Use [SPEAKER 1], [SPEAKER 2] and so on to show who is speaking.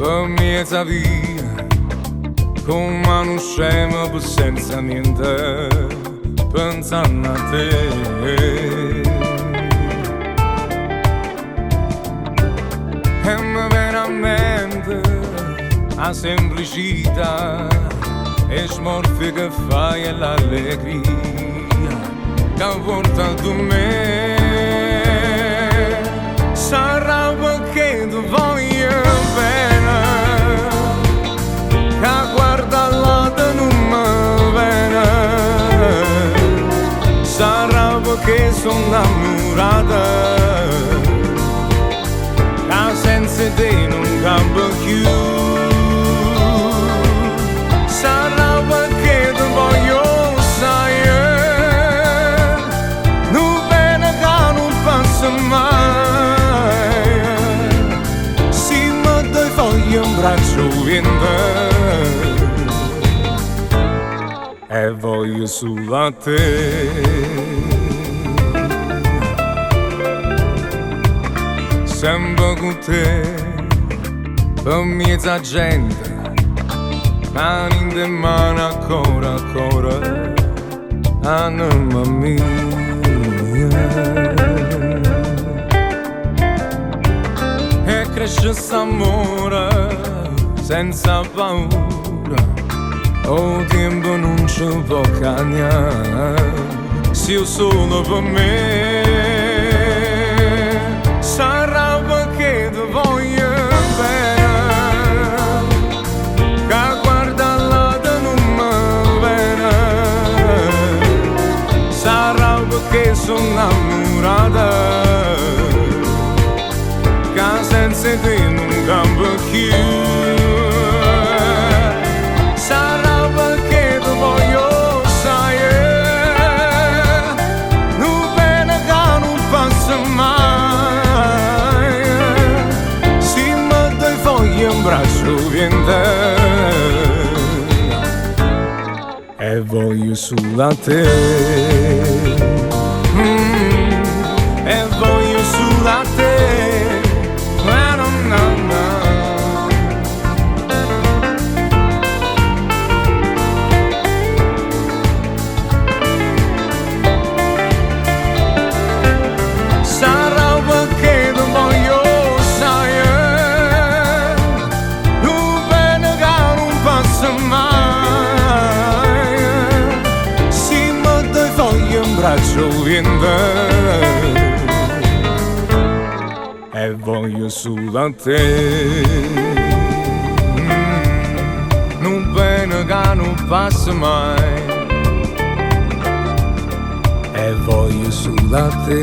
[SPEAKER 1] Pe' mmiez' 'a via, comm' a nu scemo pe' senza niente, penzanno a te. E me vene a mente 'a semplicità, 'e smorfie che faje e l'allegria ca puorte addu me. Sarrà pecché te voglio bene ca guardo all'ate nun me vene. Sarrà pecché so' 'nnammurato ca senza 'e te nun campo cchiù. Sarrà pecché te voglio assaje, nu bene ca nun passa maje. Simm' doje foglie 'mbraccio 'o viento e voglio sulo a te. Sempe cu te, pe' mmiez' 'a gente, mano 'int' 'e mmane a core a core, anema mia. E cresce st'ammore senza paura, 'o tiempo nun ce po' cagnà, si 'o sole pe' me. Sarrà pecché te voglio bene ca guardo all'ate nun me vene. Sarrà pecché so' 'nnammurato ca senza 'e te nun campo cchiù. Sarrà pecché te voglio assaje, nu bene ca nun passa maje. Simm' doje foglie 'mbraccio 'o viento e voglio sulo a te. E voglio sulo a te. Na na na na. Sarrà pecché te voglio assaje, nu bene ca nun passa maje. Simm' doje foglie 'mbraccio 'o viento e voglio sulo a te. Nu bene ca nun passa maje e voglio sulo a te.